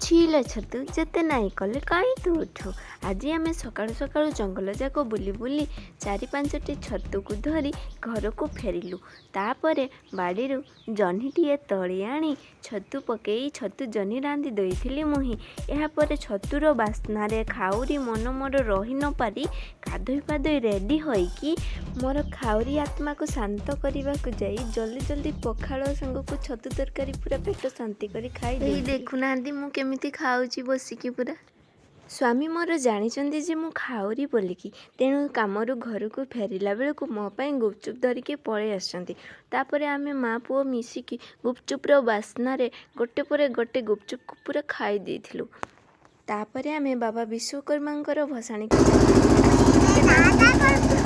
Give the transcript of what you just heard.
ଛିଲୋ ଛତୁ, ଯେତେ ନାଇଁ କଲେ କାହିଁ ତୁ ଉଠୁ? ଆଜି ଆମେ ସକାଳୁ ସକାଳୁ ଜଙ୍ଗଲ ଯାକ ବୁଲି ବୁଲି ଚାରି ପାଞ୍ଚଟି ଛତୁକୁ ଧରି ଘରକୁ ଫେରିଲୁ। ତାପରେ ବାଡ଼ିରୁ ଜହ୍ନିଟିଏ ତୋଳି ଆଣି ଛତୁ ପକେଇ ଛତୁ ଜହ୍ନି ରାନ୍ଧି ଦେଇଥିଲି ମୁହିଁ। ଏହାପରେ ଛତୁର ବାସ୍ନାରେ ଖାଉରି ମନ ମୋର ରହି ନପାରି ଗାଧୋଇ ପାଧୋଇ ରେଡ଼ି ହୋଇକି ମୋର ଖାଉରି ଆତ୍ମାକୁ ଶାନ୍ତ କରିବାକୁ ଯାଇ ଜଲ୍ଦି ଜଲ୍ଦି ପଖାଳ ସାଙ୍ଗକୁ ଛତୁ ତରକାରୀ ପୁରା ପେଟ ଶାନ୍ତି କରି ଖାଇ। ଏଇ ଦେଖୁନାହାନ୍ତି, ମୁଁ କେମିତି ଖାଉଛି ବସିକି ପୁରା। ସ୍ୱାମୀ ମୋର ଜାଣିଛନ୍ତି ଯେ ମୁଁ ଖାଉରି ବୋଲିକି, ତେଣୁ କାମରୁ ଘରକୁ ଫେରିଲା ବେଳକୁ ମୋ ପାଇଁ ଗୁପଚୁପ୍ ଧରିକି ପଳେଇ ଆସିଛନ୍ତି। ତାପରେ ଆମେ ମା' ପୁଅ ମିଶିକି ଗୁପଚୁପ୍ର ବାସ୍ନାରେ ଗୋଟେ ପରେ ଗୋଟେ ଗୁପଚୁପ୍କୁ ପୁରା ଖାଇ ଦେଇଥିଲୁ। ତାପରେ ଆମେ ବାବା ବିଶ୍ୱକର୍ମାଙ୍କର ଭସାଣିକୁ ଯାଇଥିଲୁ। ଆସନ୍ତୁ ଟିକେ ଡାନ୍ସ ଦେଖିବା।